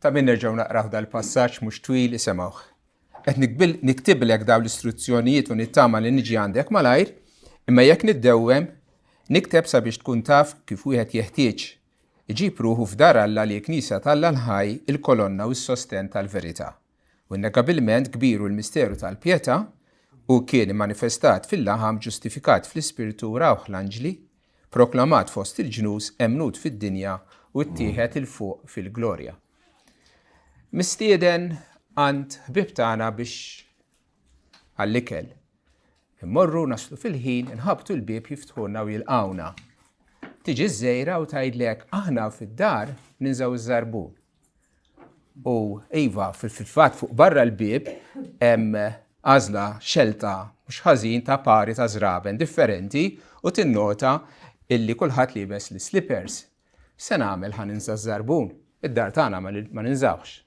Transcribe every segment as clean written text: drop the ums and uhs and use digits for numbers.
Ta' min nerġgħu naqraw dal-passaġġ mhux twil isemgħuh. Qed niktiblek dawn l-istruzzjonijiet u nittama li niġi għandek malajr, imma jekk niddewwem, nikteb sabiex tkun taf kif wieħed jeħtieġ iġib ruħu f'dar Alla li hi Knisja t'Alla l-ħaj, il-kolonna u s-sostenn tal-verità. U innegabilment kbir hu l-misteru tal-pjetà, hu kien immanifestat fil-laħam, ġustifikat fl-ispirtu, rawh l-anġli, proklamat fost il-ġnus, emmnut fid-dinja u ttieħed 'il fuq fil-glorja. Mistieden għand ħbieb tagħna biex għall-ikel. Immorru naslu fil-ħin, inħabbtu l-bieb jiftħulna u jilqgħuna. Tiġi ż-żejra u tgħidlek aħna fid-dar ninżgħu ż-żarbun. U iva, fil-fatt fuq barra l-bieb hemm għażla xelta mhux ħażin ta' pari ta' żraben differenti u tinnota illi kulħadd liebes l-slippers. Se nagħmel ħa ninża' ż-żarbun? Id-dar tagħna ma ninżawhx.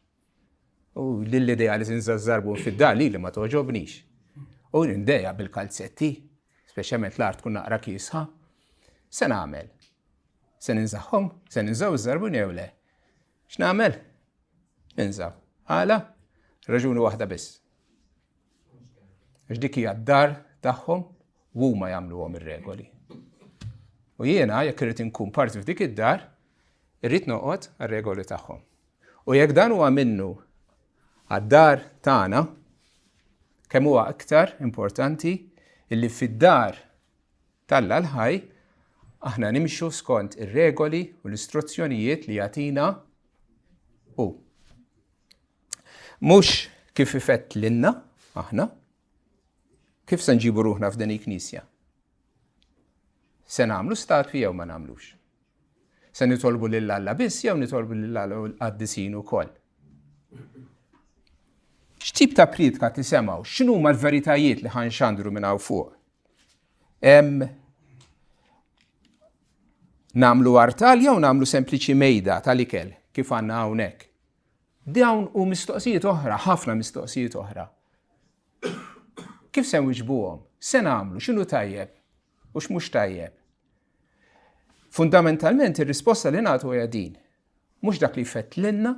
U l-idea li tinża' ż-żarbun fid-dar lili ma togħġobnix. U nindejja bil-kalzetti, speċjalment l-art tkun naqra kiesħa. Se nagħmel? Se ninżagħhom? Se ninżaw iż-żarbun jew le? X'nagħmel? Ninżaw. Għala? Raġuni waħda biss. Għax dik hija d-dar tagħhom u huma jagħmluhom ir-regoli. U jiena jekk irrid inkun parti f'dik id-dar, irrid noqgħod għar-regoli tagħhom. U jekk dan huwa minnu għad-dar tagħna, kemm huwa iktar importanti illi fid-dar t'Alla l-ħaj, aħna nimxu skont ir-regoli u l-istruzzjonijiet li jagħtina hu. Mhux kif ifett lilna aħna, kif se nġibu ruħna f'din il-knisja? Se nagħmlu statwi jew ma nagħmlux? Se nitolbu lil Alla biss jew nitolbu lil Alla u l-qaddisin ukoll? X'tip ta' priedka tisemgħu? X'inhuma l-veritajiet li ħanxandru minn hawn fuq? Namlu artal jew namlu sempliċi mejda tal-ikel kif għandna hawnhekk? Dawn u mistoqsijiet oħra, ħafna mistoqsijiet oħra. Kif se nwiġbuhom? Se nagħmlu x'inhu tajjeb u x'mhux tajjeb? Fundamentalment ir-risposta li nagħtu hija din. Mhux dak li jfett lilna,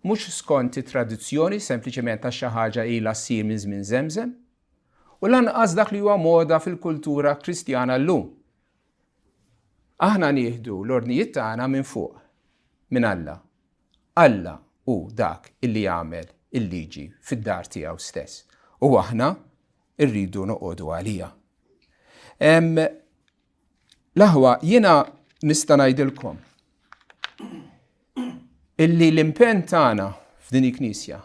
mhux skont it-tradizzjoni sempliċement għax xi ħaġa ilha ssir minn żmien żemżem, u lanqas dak li huwa moda fil-kultura Kristjana llum. Aħna nieħdu l-ordnijiet tagħna minn fuq, minn Alla. Alla hu dak illi jagħmel il-liġi fid-dar tiegħu stess u aħna rridu noqogħdu għaliha. L-aħwa, jiena nista' ngħidilkom illi l-impenn tagħna f'din il-Knisja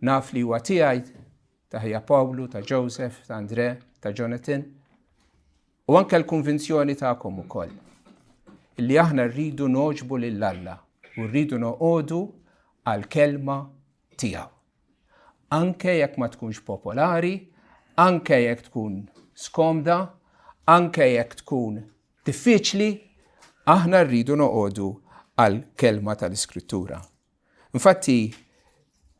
naf li huwa tiegħi ta' ħija Pawlu, ta' Joseph, ta' Andre, ta' Jonathan, u anke l-konvinzjoni tagħkom ukoll illi aħna rridu noġbu lil Alla u rridu noqogħdu għall-kelma tiegħu. Anke jekk ma tkunx popolari, anke jekk tkun skomda, anke jekk tkun diffiċli, aħna rridu noqogħdu għall-kelma tal-Iskrittura. Infatti,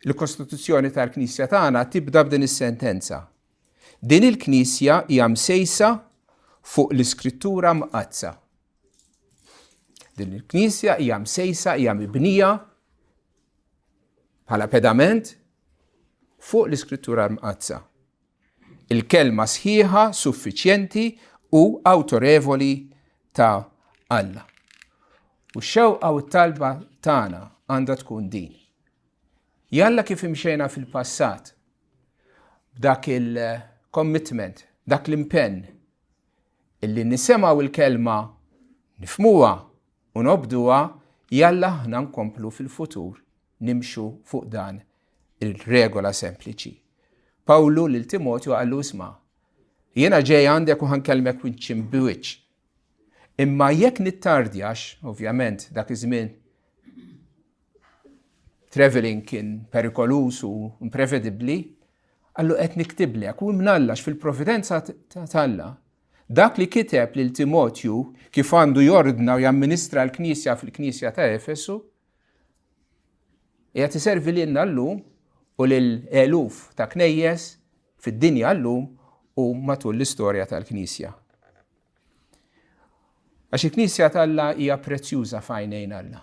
l-Kostituzzjoni tal-Knisja tagħna tibda b'din is-sentenza. Din il-Knisja hija msejsa fuq l-Iskrittura Mqaddsa. Din il-Knisja hija msejsa, hija mibnija bħala pedament fuq l-Iskrittura Mqaddsa. Il-kelma sħiħa, suffiċjenti u awtorevoli ta' Alla. U x-xewqa u t-talba tagħna għandha tkun din. Jalla kif imxejna fil-passat b'dak il-commitment, dak l-impenn illi nisemgħu il-kelma, nifmuha u nobduha, jalla aħna nkomplu fil-futur nimxu fuq dan il-regola sempliċi. Pawlu lil Timotju qallu isma' jiena ġej għandek u ħankellmek wiċċ imbiwiċċ. Imma jekk nittardjax, ovvjament dak iż-żmien traveling kien perikoluż u imprevedibbli, qallu qed niktiblek u mnallax fil-providenza t'Alla. Dak li kiteb lil Timotju kif għandu jordna u jamministra l-Knisja fil-Knisja ta' Efesu, Qiegħed iservi lilna llum u lil eluf ta' knejjes fid-dinja llum u matul l-istorja tal-Knisja. Għax il-Knisja t'Alla hija prezzjuża f'għajnejn Alla.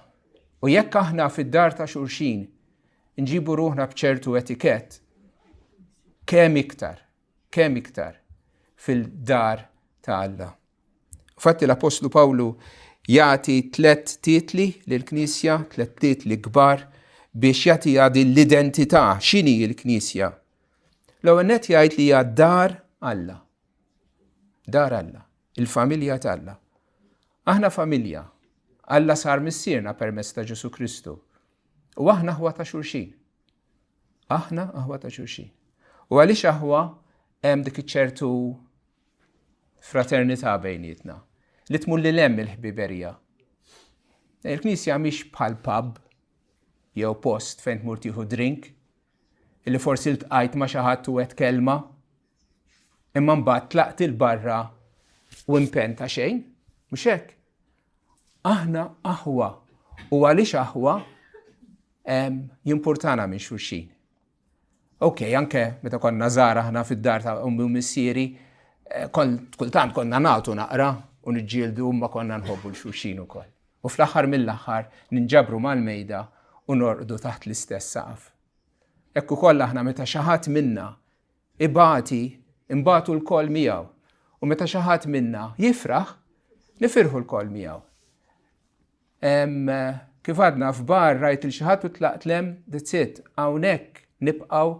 U jekk aħna fid-dar ta' xulxin nġibu ruħna b'ċertu etikett, kemm iktar, kemm iktar fil-dar ta' Alla. Fatti l-Apostlu Pawlu jagħti tlet titli lill-Knisja, tlet titli kbar biex jagħtiha din l-identità x'inhi l-Knisja. L-ewwel nett jgħid li hija dar Alla. Dar Alla, il-familja t'Alla. Aħna familja. Alla sar missierna permezz ta' Ġesu Kristu. U aħna aħwa ta' xulxin. Aħna aħwa ta' xulxin. U għaliex aħwa hemm dik iċ-ċertu fraternità bejnietna li tmur lil hemm il-ħbiberija. Il-Knisja mhix bħal pub jew post fejn tmur tieħu drink illi forsi ltqajt ma' xi ħadd u għedt kelma imma mbagħad tlaqt il barra u impenn ta' xejn, mhux hekk. Aħna aħwa u għaliex aħwa jimpurtana minn xulxin. Ok, anke meta konna żgħar aħna fid-dar ta' ummi u missieri, eh, kultant konna nagħtu naqra u niġġieldu ma konna nħobbu l-xulxin ukoll. U fl-aħħar mill-aħħar ninġabru mal-mejda u norqdu taħt l-istess saqaf. Hekk ukoll aħna meta xi ħadd minna ibati, imbatu lkoll miegħu. U meta xi ħadd minna jifraħ, nifirħu lkoll miegħu. Kif għadna f'bar rajt il xi ħadd u tlaqt lem, that's it. Hawnhekk nibqgħu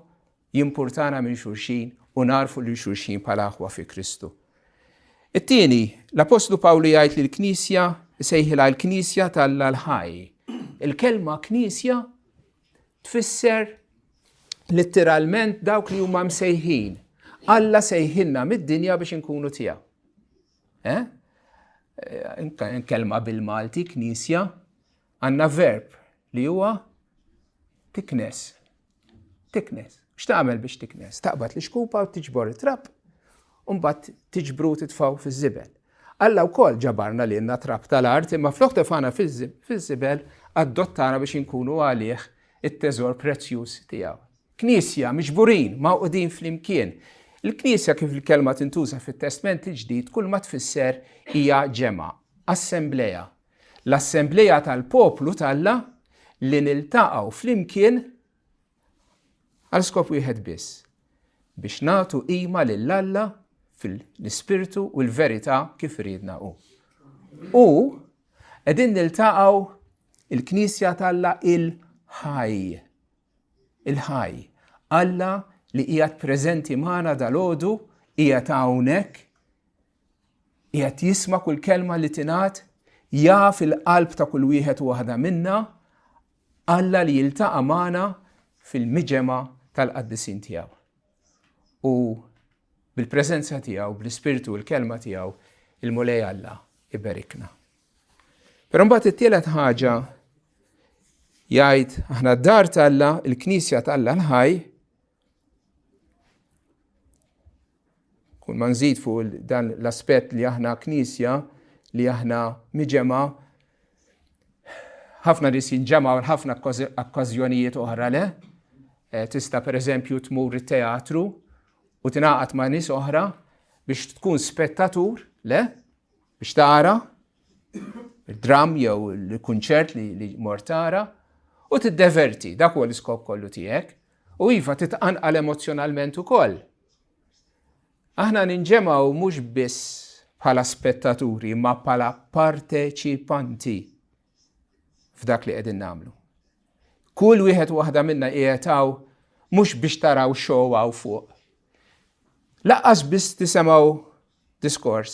jimpurtana minn xulxin u narfu lil xulxin bħala aħwa fi Kristu. It-tieni, l-Apostlu Pawlu jgħid li l-Knisja sejħilha l-Knisja tal ħaj. Il-kelma Knisja tfisser litteralment dawk li huma msejħin. Alla sejħilna mid-dinja biex inkunu tiegħu. Eh? eh kelma bil-Malti, knisja, għandna verb li huwa tiknes. Tiknes. X'tagħmel biex tiknes? Taqbad l-ixkupa u tiġbor it-trab, u mbagħad tiġbru titfgħu fiż-żibel. Alla wkoll ġabarna lilna trab tal-art imma flok tefgħana fiż-żibel adottana biex inkunu għalih it-teżor prezzjuż tiegħu. Knisja, miġburin, magħqudin flimkien. Il-Knisja kif il-kelma tintuża fit-Testment il-Ġdid kull ma tfisser hija ġemgħa, assemblea. L-assemblea tal-poplu t'Alla li niltaqgħu flimkien għal skop wieħed biss, biex nagħtu qima lil Alla fil-ispirtu u l-verità kif riedna hu. U qegħdin niltaqgħu il-Knisja t'Alla il-ħaj. Il-ħaj. Alla li qiegħed preżenti magħna dalgħodu, qiegħed hawnhekk, qiegħed jisma' kull kelma li tingħad, jaf il-qalb ta' kull wieħed u waħda minna, Alla li jiltaqa' magħna fil-miġemgħa tal-qaddisin tiegħu. U bil-preżenza tiegħu, bl-ispirtu u l-kelma tiegħu, il-Mulej Alla iberikna. Però mbagħad it-tielet ħaġa jgħid aħna d-dar t'Alla, il-Knisja t'Alla l-ħaj, Kull ma nżid fuq dan l-aspett li aħna knisja, li aħna miġemgħa, ħafna nies jinġemgħu għal ħafna okkażjonijiet oħra le. Eh, tista' pereżempju tmur it-teatru u tingħaqad ma' nies oħra biex tkun spettatur, le, biex tara il-dram jew il-kunċert li, li mort tara u tiddeverti, dak huwa l-iskop kollu tiegħek. U iva titqanqal emozzjonalment ukoll. Aħna ninġemgħu mhux biss bħala spettaturi imma bħala parteċipanti f'dak li qegħdin nagħmlu. Kull wieħed u waħda minna qiegħed hawn mhux biex taraw show hawn fuq. Laqqas biss tisemgħu diskors,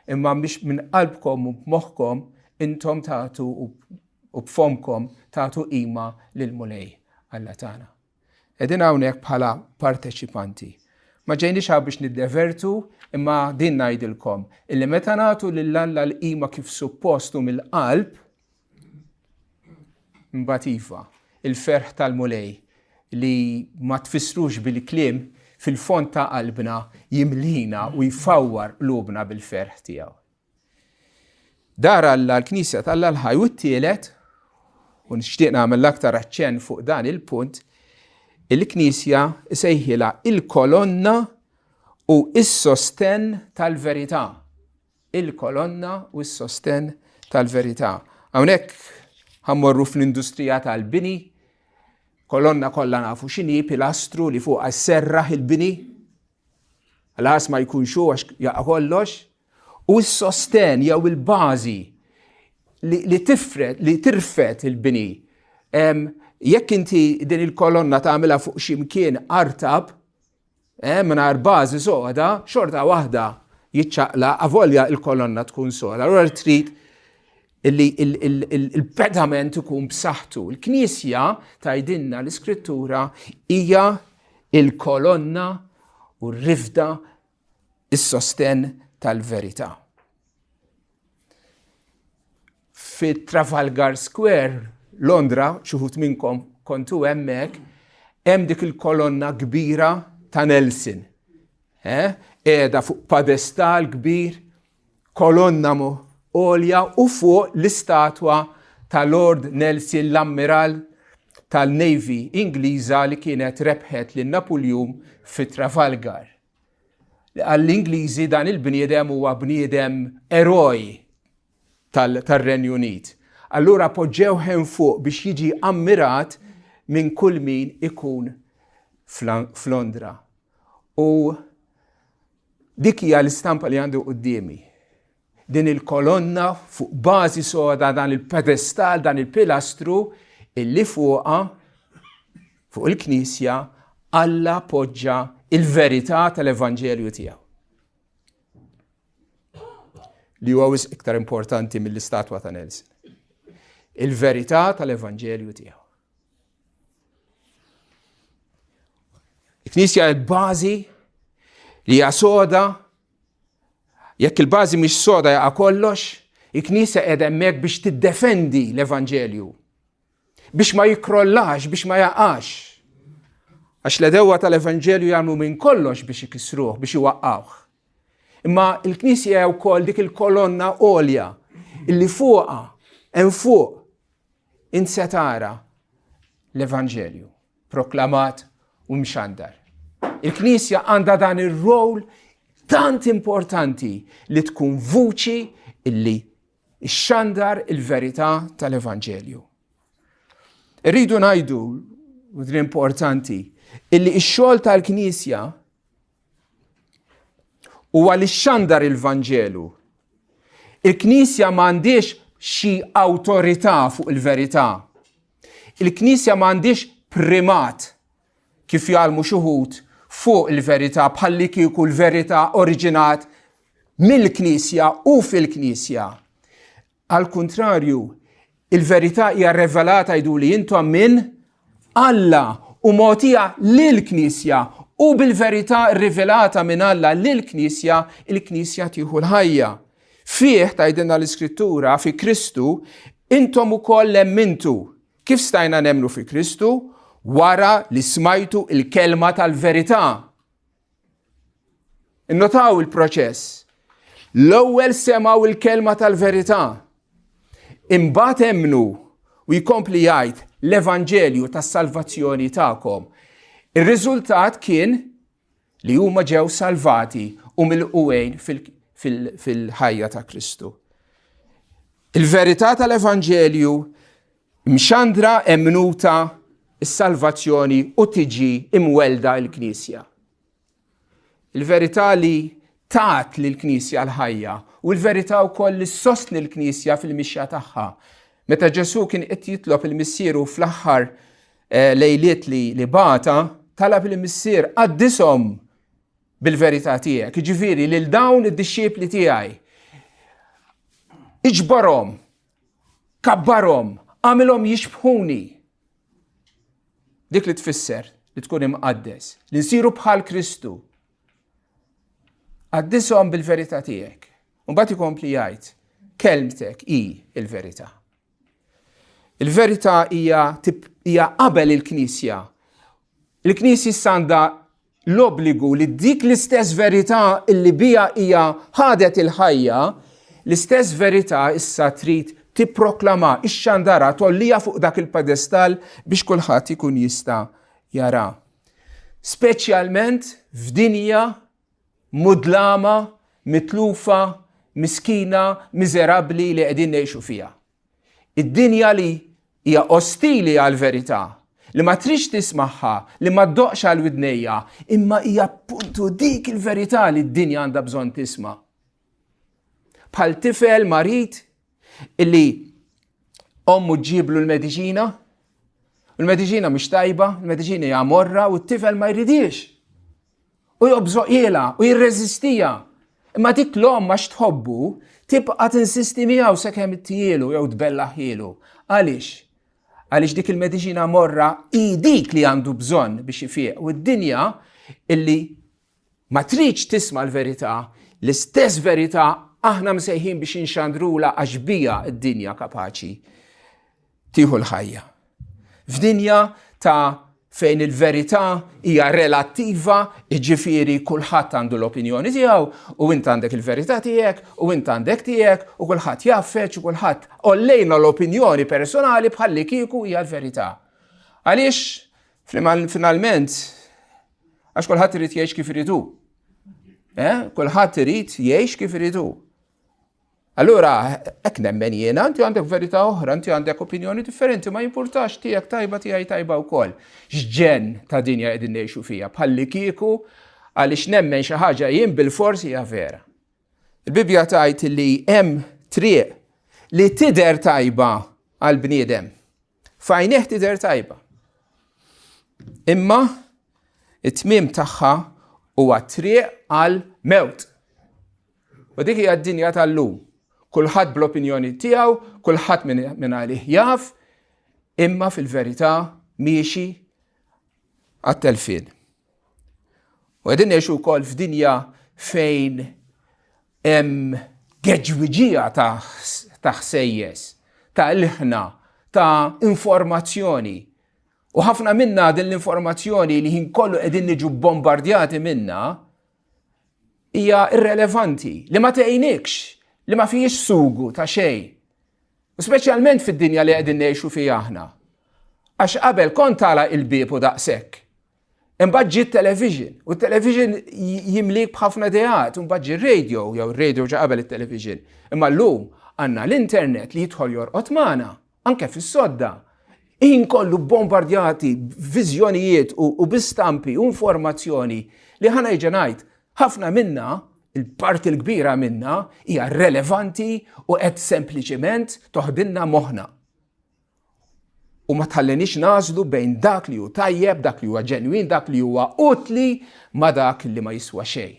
imma biex minn qalbkom u b'moħħkom intom tagħtu u b'fomkom tagħtu qima lill-Mulej Alla tagħna. Qegħdin hawnhekk bħala parteċipanti. Ma ġejniex hawn biex niddevertu, imma din ngħidilkom illi meta nagħtu lil Alla l-qima kif suppost u mill-qalb, imbagħad iva, il-ferħ tal-Mulej li ma tfissrux bil-kliem fil-fond ta' qalbna jimlina u jfawwar qlubna bil-ferħ tiegħu. Dar Alla, l-Knisja t'Alla l-ħaj u t-tielet, u nixtieq nagħmel l-aktar aċċenn fuq dan il-punt, il-Knisja sejħilha il-kolonna u s-sostenn tal-verità. Il-kolonna u s-sostenn tal-verità. Hawnhekk. Ħa mmorru fl-industrija tal-bini, kolonna kollha nafu x'inhi pilastru li fuqha sserraħ il-bini. Għas ma jkunx hu għax jaqa' kollox. U s-sosten jew il-bażi li tifred, li tirfed il-bini. Jekk inti din il-kolonna tagħmilha fuq xi mkien artab, Eh, mingħajr bażi soda, xorta waħda jiċċaqla avolja il-kolonna tkun soda. Allura trid illi il-pedament ikun b'saħħtu. Il-Knisja tgħidilna l-Iskrittura hija il-kolonna u r-rifda is-sosten tal-verità. Fi Trafalgar Square, Londra, xi wħud minnkom kontu hemmhekk, hemm dik il-kolonna kbira ta' Nelson. Eh? Qiegħda fuq padestal kbir, kolonna għolja u fuq l-istatwa ta' Lord Nelson l-Ammiral tal-Navy Ingliża li kienet rebħet lil Napuljun fi Trafalgar. Għall-Ingliżi dan il-bniedem huwa bniedem eroj tal-Renju Unit. Allura poġġew hemm fuq biex jiġi ammirat minn kull min ikun f'Londra. U dik hija l-istampa li għandu quddiemi. Din il-kolonna fuq bażi soda, dan il-pedestal, dan il-pilastru illi fuqha fuq il-Knisja Alla poġġa il-verità tal-Evanġelju tiegħu. Li huwa wisq iktar importanti mill-istatwa ta' Nelson. Il-verità tal-Evanġelju tiegħu. Il-Knisja l-bażi li hija soda Jekk il-bażi mhix soda jaqa' kollox, il-Knisja qiegħda hemmhekk biex tiddefendi l-Evanġelju. Biex ma jikkrollax, biex ma jaqax. Għax l-edewwa tal-Evanġelju jagħmlu minn kollox biex ikissruh, biex iwaqqawh. Imma l-Knisja hija wkoll dik il-kolonna għolja illi fuqha hemm fuq int se tara l-Evanġelju. proklamat u mxandar. Il-Knisja għandha dan ir-rol tant importanti li tkun vuċi illi xxandar il-verità tal-Evanġelju. Irridu ngħidu, u din importanti, illi x-xogħol tal-Knisja huwa li xxandar il-Vanġelu. Il-Knisja m'għandhiex xi awtorità fuq il-verità. Il-Knisja m'għandhiex primat kif jgħallmu xi wħud fuq il-verità bħalli kieku l-verità oriġinat mill-Knisja u fil-Knisja. Għall-kuntrarju, il-verità hija revelata jgħiduli intom minn Alla u mogħtija lill-Knisja u bil-verità rivelata minn Alla lill-Knisja, il-Knisja tieħu l-ħajja. Fih tgħidilna l-Iskrittura, fi Kristu, intom ukoll emmintu. Kif stajna nemmnu fi Kristu? Wara li smajtu il-kelma tal-verità. Innotaw il-proċess. L-ewwel semgħu il-kelma tal-verità. Imbagħad emmnu u jkompli jgħid l-evanġelju tas-salvazzjoni tagħkom. Ir-riżultat kien li huma ġew salvati u milqugħin fil-ħajja ta' Kristu. Il-verità tal-Evanġelju mxandra emmnuta s-salvazzjoni u tiġi imwelda l-Knisja. Il-verità li tat lill-Knisja l-ħajja u l-verità wkoll li ssostni l-Knisja fil-mixja tagħha. Meta Ġesù kien qed jitlob il-Missieru fl-aħħar eh, lejliet li, li bata, talab il-Missier qaddishom bil-verità tiegħek, jiġifieri lil dawn id-dixxipli tiegħi. Iġborhom, kabbarhom, għamilhom jixbħuni. Dik li tfisser li tkun imqaddes, li nsiru bħal Kristu. Qaddishom bil-verità tiegħek. Mbagħad ikompli jgħid, kelmtek hi il-verità. Il-verità hija hija qabel il-Knisja. Il-Knisja issa għandha l-obbligu li dik l-istess verità illi bija hija ħadet il-ħajja, l-istess verità issa trid tipproklama, ixxandara, tollija fuq dak il-pedestal biex kulħadd ikun jista' jara. Speċjalment f'dinja mudlama, mitlufa, miskina, miżerabbli li qegħdin ngħixu fiha. Id-dinja li hija ostili għall-verità, li ma tridx tismagħha, li ma ddoqx għal widnejja, imma hija appuntu dik il-verità li d-dinja għandha bżonn tisma'. Bħal tifel marid illi ommu ġġiblu l-mediċina, u l-mediċina mhix tajba, l-mediċina hija morra u t-tifel ma jridix. U jobżoqilha u jirreżistija. Imma dik l-omm għax tħobbu tibqa' tinsisti miegħu sakemm ittielu jew tbellaħielu. Għaliex? Għaliex dik il-mediċina morra hi dik li għandu bżonn biex ifieq u d-dinja illi ma tridx tisma' l-verità, l-istess verità aħna msejħin biex inxandrula għax bija d-dinja kapaċi tieħu l-ħajja. F'dinja ta' fejn il-verità hija relattiva, jiġifieri kulħadd għandu l-opinjoni tiegħu u int għandek il-verità tiegħek u int għandek tiegħek u kulħadd jaffeċ u kulħadd ollejna l-opinjoni personali bħalli kieku hija l-verità. Għaliex finalment għax kulħadd irid jgħix kif iridu. Eh? Kulħadd irid jgħix kif iridu. Allura, hekk nemmen jiena, inti għandek verità oħra, inti għandek opinjoni differenti, ma jimpurtax tiegħek tajba tiegħi tajba wkoll. X'ġenn ta' dinja qegħdin ngħixu fija, bħalli kieku għaliex nemmen xi ħaġa jien bil-fors hija vera. Il-Bibbja tgħid li hemm triq li tidher tajba għal bniedem. F'għajnejh tidher tajba. Imma it-tmiem tagħha huwa triq għal mewt. U dik hija d-dinja tal-lum. Kulħadd bl-opinjoni tiegħu, kulħadd minn għalih jaf, imma fil-verità miexi għat-telfien. U qegħdin ngħixu wkoll f'dinja fejn hemm geġwiġija ta' ħsejjes, ta' ilħna, ta' informazzjoni. U ħafna minna din l-informazzjoni li ħin kollu qegħdin niġu bombardjati minna hija irrelevanti, li ma tgħinikx, li ma fihiex sugu ta' xejn. U speċjalment fid-dinja li qegħdin ngħixu fiha aħna. Għax qabel kont tagħlaq il-bieb u daqshekk. Imbagħad ġie television u television jimlik b'ħafna ideat, u mbagħad ġie radio, jew radio ġa qabel it-television. Imma llum għandna l-internet li jidħol jorqod magħna. Anke fis-sodda, ħin kollu bombardjati b'viżjonijiet u bi stampi u informazzjoni li ħa nerġa' ngħid, ħafna minna, il-parti l-kbira minna, hija relevanti u qed sempliċiment toħdilna moħħna. U ma tħallinix nagħżlu bejn dak li hu tajjeb, dak li huwa ġenwin, dak li huwa utli ma dak li ma jiswa xejn.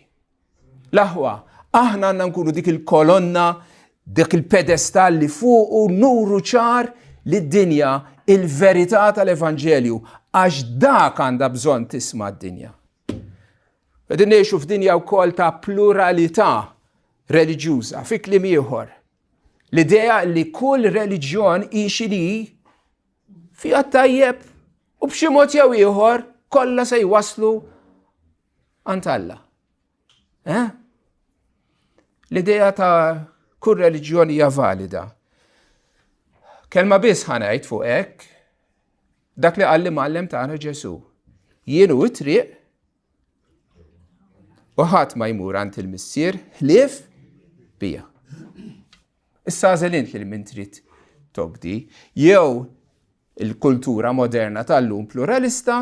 L-aħwa, aħna għandna nkunu dik il-kolonna, dik il-pedestal li fuqu nuru ċar lid-dinja il-verità tal-Evanġelju, għax dak għandha bżonn tisma' d-dinja. Qegħdin ngħixu f'dinja wkoll ta' pluralità reliġjuża, fi kliem ieħor. L-idea li kull reliġjon hi xi fiha tajjeb u b'xi mod jew ieħor kollha se jwaslu għand Alla. Eh? L-idea ta' kull reliġjoni hija valida. Kelma biss ħanajt fuq hekk, dak li qalli mgħallem tagħna Ġesù. Jien hu t-triq u ħadd ma jmur għand il-missier ħlief bija. Issa għażel int lil min trid tobdi, jew il-kultura moderna tal-lum pluralista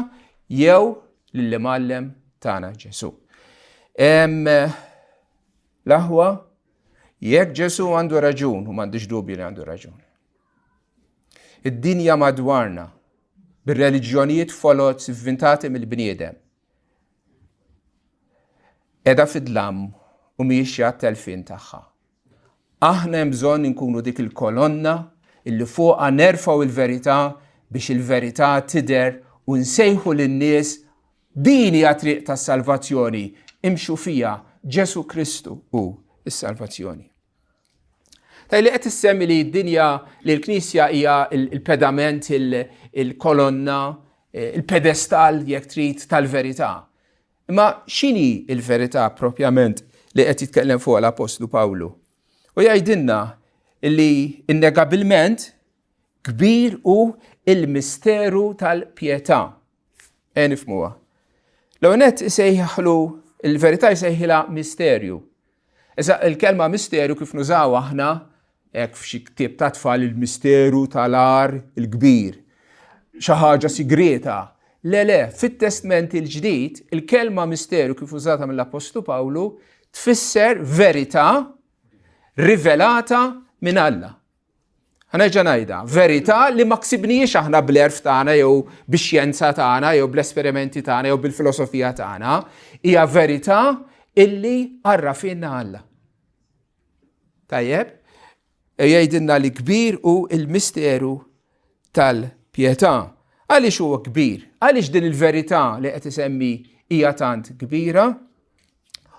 jew lill-imgħallem tagħna Ġesù. L-aħwa, jekk Ġesù għandu raġun, u m'għandix dubju li għandu raġun. Id-dinja madwarna, bir-reliġjonijiet foloz ivvintati mill-bniedem, edha fid-dlam u miexja għat-telfien tagħha. Aħna hemm bżonn inkunu dik il-kolonna illi fuqha nerfgħu il-verità biex il-verità tidher u nsejħu lin-nies din hija triq tas-salvazzjoni, imxu fiha Ġesù Kristu hu s-salvazzjoni. Taj li qed issemmi li d-dinja li l-Knisja hija il-pedament, il-kolonna, il-pedestal jekk trid tal-verità. Imma x'inhi l-verità propjament li qed jitkellem fuq l-Appostlu Pawlu? U jgħidilna li innegabilment kbir hu il-misteru tal-pjetà. E nifmuha. L-ewwel isejħlu il-verità jsejħilha misterju. Issa il-kelma misterju kif nużaw aħna. Hekk f'xi ktieb ta' tfal il-misteru tal-għar il-kbir. Xi ħaġa sigrieta. Le, le, fit-Testment il-Ġdid, il-kelma misteru kif użata mill-Appostlu Pawlu tfisser verità rivelata minn Alla. Ħa nerġa' ngħidha, verità li ma ksibnijiex aħna bl-għerf tagħna jew bix-xjenza tagħna jew bl-esperimenti tagħna jew bil-filosofija tagħna, hija verità illi għarrafinna Alla. Tajjeb, e jgħidilna li kbir hu il-misteru tal-pjetà. Għaliex huwa kbir? Għaliex din il-verità li qed isemmi hija tant kbira?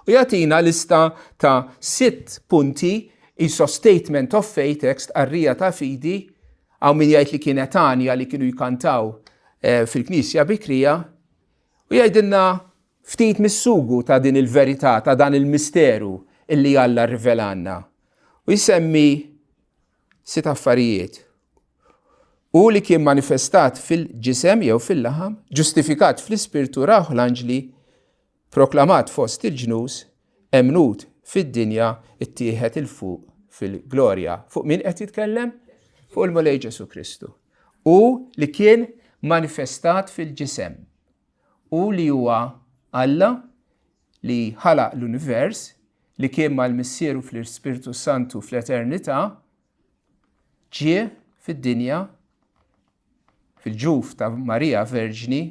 U jagħtina lista ta' sitt punti iso statement of faith, hekk stqarrija ta' fidi, hawn min jgħid li kienet għanja li kienu jkantaw eh, fil-Knisja bikrija, u jgħidilna ftit mis-sugu ta' din il-verità, ta' dan il-misteru illi Alla rrivelanna. U jsemmi sit affarijiet. U li kien manifestat fil-ġisem jew fil-laħam, ġustifikat fl-ispirtu raħ l-anġli, Proklamat fost il-ġnus, emmnut fid-dinja, ittieħed 'il fuq fil-glorja. Fuq min qed jitkellem? Fuq il-Mulej Ġesù Kristu. Hu li kien manifestat fil-ġisem. Hu li huwa Alla li ħalaq l-univers, li kien mal-Missier u fl-Ispirtu Santu fl-eternità, ġie fid-dinja fil-ġuf ta' Marija Verġni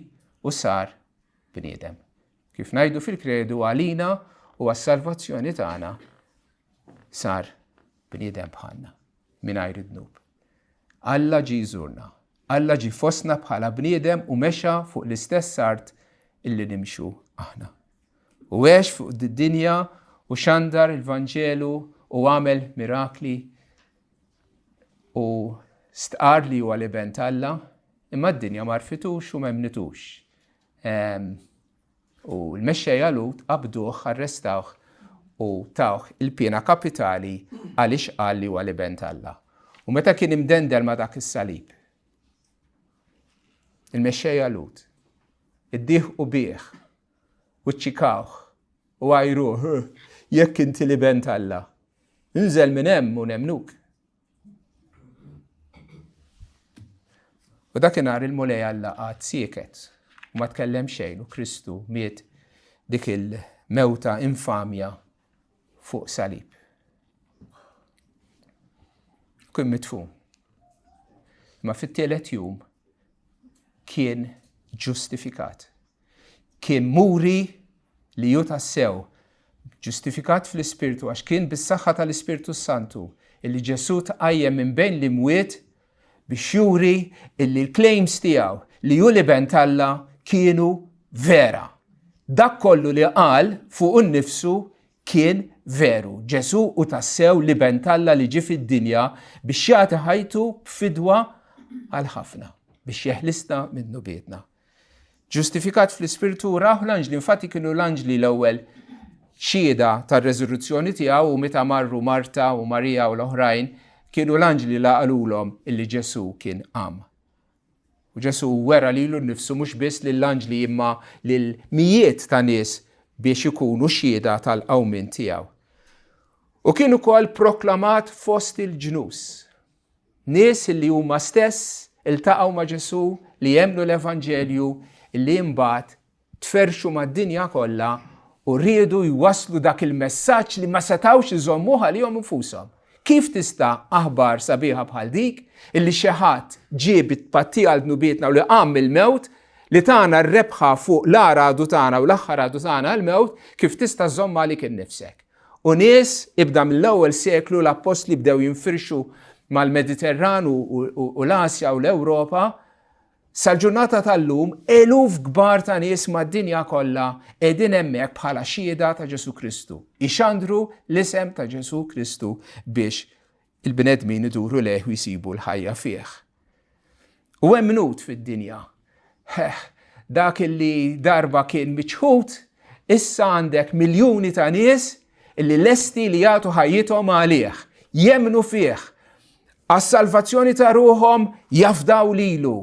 u sar bniedem. Kif ngħidu fil-kredu għalina u għas-salvazzjoni tagħna sar bniedem bħalna mingħajr id-dnub. Alla ġie jżurna. Alla ġie fostna bħala bniedem u mexa fuq l-istess art illi nimxu aħna. U għex fuq d-dinja u xandar il-Vanġelu u għamel mirakli u stqar li huwa l-iben t'Alla, imma d-dinja m'għarfitux u m'emmnitux. Ehm, u l-mexxejja Lut qabduh, arrestawh u tawh il-piena kapitali għaliex qal li huwa l-iben t'Alla. U meta kien imdendel ma' dak is-salib, il-mexxejja Lut iddieħqu bih u ċċikawh u għajruh, jekk inti l-iben t'Alla, inżel minn hemm u nemmnuk. U dakinhar il-Mulej Alla qagħad sieket u ma tkellem xejn u Kristu miet dik il-mewta infamja fuq salib. Kien mitfun. Ma fit-tielet jum kien ġustifikat. Kien muri li hu tassew ġustifikat fl-Ispirtu għax kien bis-saħħa tal-Ispirtu s-Santu illi Ġesù tqajjem minn bejn l-imwiet biex juri illi l-claims tiegħu li hu l-Iben t'Alla kienu vera. Dak kollu li qal fuqu nnifsu kien veru. Ġesù hu tassew l-Iben t'Alla li ġie fid-dinja biex jagħti ħajtu b'fidwa għal ħafna, biex jeħlisna minn dnubietna. Ġustifikat fl-ispirtu raħu l-anġli, infatti kienu l-anġli l-ewwel xhieda tar-reżurruzzjoni tiegħu u meta marru Marta u Marija u l-oħrajn kienu l-anġli la qalulhom illi Ġesù kien qam. U Ġesù wera lilu nnifsu mhux biss lill-anġli imma lil mijiet ta' nies biex ikunu xhieda tal-qawmien tiegħu. U kien ukoll proklamat fost il-ġnus. Nies li huma stess iltaqgħu ma' Ġesù, li emmnu l-Evanġelju, li imbagħad tferrxu mad-dinja kollha u riedu jwasslu dak il-messaġġ li ma setgħux iżommuh għalihom infushom. Kif tista' aħbar sabiħa bħal dik, illi xi ħadd ġie bi tpattija għal dnubietna u li qam mill-mewt, li tana r-rebħa fuq l-agħar għadu tagħna u l-aħħar għadu tagħna l-mewt, kif tista' żżommha għalik innifsek? U nies, ibda mill-ewwel seklu l-appostli bdew jinfirxu mal-Mediterran u l-Asja u l-Ewropa, sal-ġurnata tal-lum eluf kbar ta' nies mad-dinja kollha qegħdin hemmhekk bħala xhieda ta' Ġesù Kristu, ixandru l-isem ta' Ġesù Kristu biex il-bnedmin iduru lejh u jsibu l-ħajja fih. U hemm minut fid-dinja. Dak illi darba kien miċħud, issa għandek miljuni ta' nies illi lesti li jagħtu ħajjithom għalih, jemmnu fih, għas-salvazzjoni ta' ruħhom jafdaw lilu,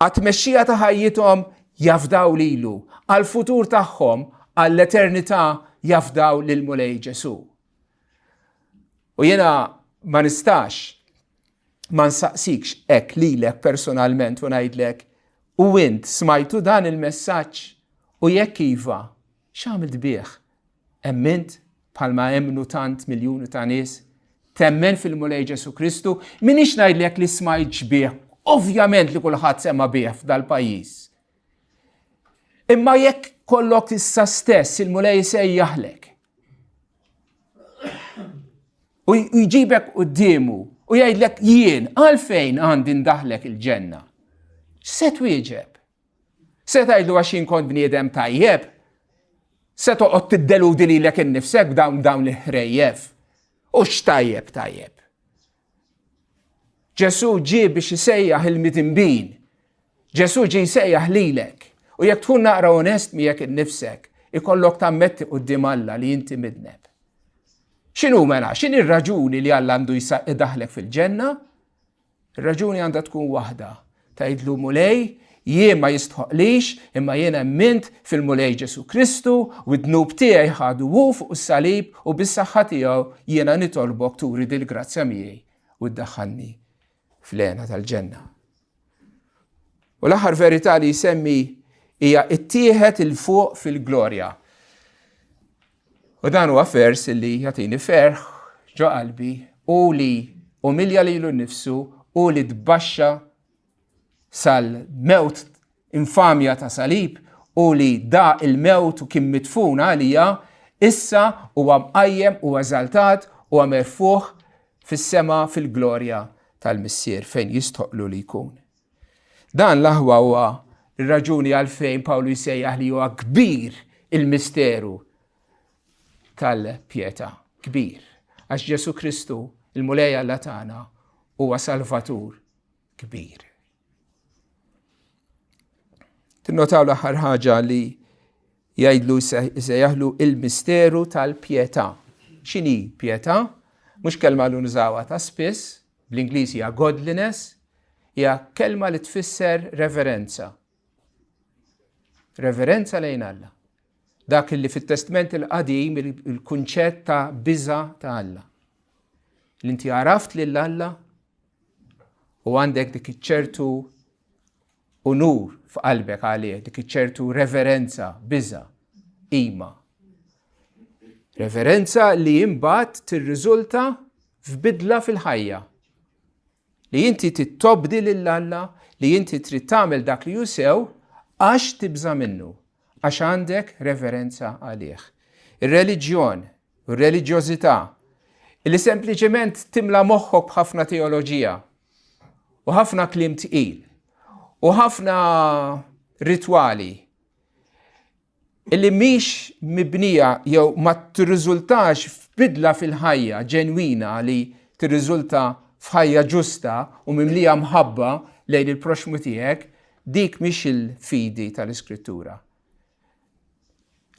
għat-tmexxija ta' ħajjithom jafdaw lilu, għall-futur tagħhom għall-eternità jafdaw lil Mulej Ġesù. U jiena ma nistax ma nsaqsikx hekk lilek personalment u ngħidlek u int smajtu dan il-messaġġ u jekk iva, x'għamilt bih? Emmint bħalma emmnu tant miljuni ta' nies? Temmen fil-Mulej Ġesu Kristu? Minix ngħidlek li smajtx bih, ovvjament li kulħadd sema bih f'dal-pajjiż. Imma jekk kollok issa stess il-Mulej sejjaħlek. U jġibek quddiemu u jgħidlek jien għalfejn għandi ndaħlek il-ġenna. Se twieġeb? Se tgħidlu għax jien kont bniedem tajjeb? Se toqgħod tiddeludi lilek innifsek b'dawn dawn il-ħrejjef? U x'tajjeb tajjeb? Ġesù ġie biex isejjaħ il-midinbin. Ġesù ġie jsejjaħ lilek. U jekk tkun naqra onest miegħek innifsek, ikollok tammetti quddiem Alla li inti midneb. X'inhu mela? X'inhi r-raġuni li Alla għandu jdaħlek fil-ġenna? Ir-raġuni għandha tkun waħda. Tgħidlu Mulej, jien ma jistħoqlix, imma jien emmint fil-Mulej Ġesù Kristu u d-dnub tiegħi ħadu hu fuq is-salib u bis-saħħa tiegħu jiena nitolbok turi dil-grazzja miegħi u ddaħħalni fl-hena tal-ġenna. U l-aħħar verità li jsemmi hija ittieħed il fuq fil-glorja. U dan huwa vers li jagħtini ferħ ġo qalbi u li umilja lilu nnifsu u li tbaxxa sal-mewt infamja ta' salib u li da il-mewt u kien midfun għalija, issa huwa mqajjem u eżaltat u merfuħ fis-sema fil-glorja tal-Missier fejn jistħoqlu li jkun. Dan l-aħwa huwa r-raġuni għalfejn Pawlu jsejjaħ li huwa kbir il-misteru tal-pietà. Kbir. Għax Ġesu Kristu, il-Mulej Alla tagħna, huwa Salvatur kbir. Tinnotaw l-aħħar ħaġa li jgħidlu jsejjaħlu il-misteru tal-pietà. X'inhi pietà? Mhux kelma li nużawha ta' spiss, bl-Ingliż hija godliness, hija kelma li tfisser reverenza. Reverenza lejn Alla. Dak li fit-Testment il-Qadim il-kunċett ta' biża ta' Alla. L-inti għaraft lil Alla u għandek dik iċ-ċertu unur f'qalbek għalih, dik iċ-ċertu reverenza, biża, qima. Reverenza li imbagħad tirriżulta f'bidla fil-ħajja. Li inti tittobdi lil Alla, li inti trid tagħmel dak li hu sew għax tibża' minnu, għax għandek reverenza għalih. Ir-reliġjon u r-reliġjożità li sempliċement timla moħħok b'ħafna teoloġija u ħafna kliem tqil u ħafna ritwali illi mhix mibnija jew ma tirriżultax f'bidla fil-ħajja ġenwina li tirriżulta f'ħajja ġusta u mimlija mħabba lejn il-proxmu tiegħek, dik mhix il-fidi tal-Iskrittura.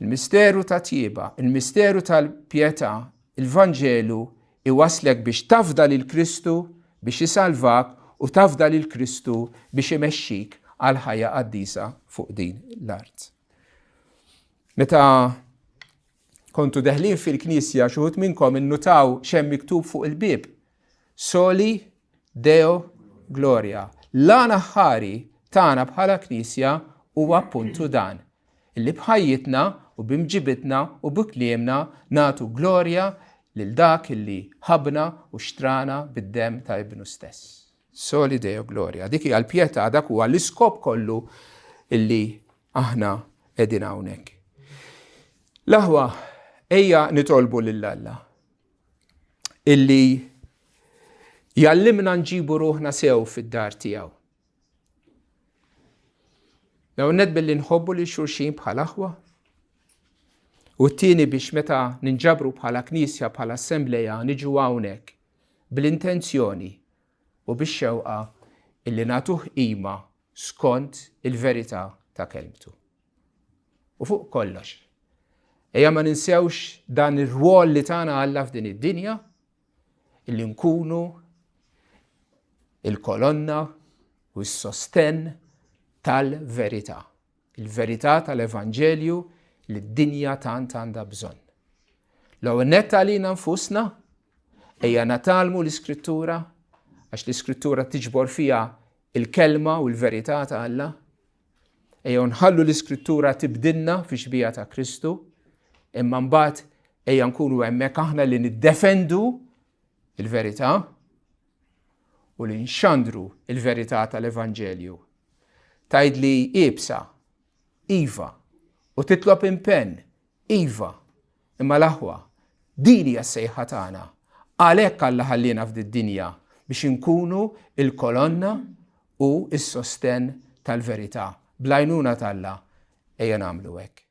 Il-misteru ta' tjieba, il-misteru tal-pjetà, il-Vanġelu iwasslek biex tafda lil Kristu biex isalvak u tafda lil Kristu biex imexxik għal ħajja qaddisa fuq din l-art. Meta kontu deħlin fil-knisja xi wħud minnkom innutaw x'hemm miktub fuq il-bieb. Soli Deo Gloria. L-għan aħħari tagħna bħala knisja huwa appuntu dan, illi b'ħajjitna u b'imġibitna u bi kliemna nagħtu glorja lil dak illi ħabbna u xtrana bid-demm ta' Ibnu stess. Soli Deo Gloria. Dik hija l-pjetà, dak huwa l-iskop kollu illi aħna qegħdin hawnhekk. L-aħwa, ejja nitolbu lil Alla illi jgħallimna nġibu ruħna sew fid-dar tiegħu. L-ewwel nett billi nħobbu lil xulxin bħal aħwa. U t-tieni biex meta ninġabru bħala knisja bħala assembleja niġu hawnhekk bl-intenzjoni u bix-xewqa illi nagħtuh qima skont il-verità ta' kelmtu. U fuq kollox, ejja ma ninsewx dan ir-rwol li tana Alla f'din id-dinja illi nkunu il-kolonna u s-sostenn tal-verità. Il-verità tal-Evanġelju li d-dinja tant għandha bżonn. L-ewwel nett għalina nfusna, Ejja nitgħallmu l-Iskrittura, għax l-Iskrittura tiġbor fiha il-kelma u l-verità ta' Alla. Ejja nħallu l-Iskrittura tibdilna fi xbieha ta' Kristu, imma mbagħad ejja nkunu hemmhekk aħna li niddefendu il-verità u li nxandru il-verità tal-Evanġelju. Tgħidli iebsa, iva, u titlob impenn, iva, imma l-aħwa, din hija s-sejħa tagħna. Għalhekk Alla ħalliena f'did-dinja biex inkunu il-kolonna u s-sostenn tal-verità. Bl-għajnuna t'Alla ejja nagħmlu hekk.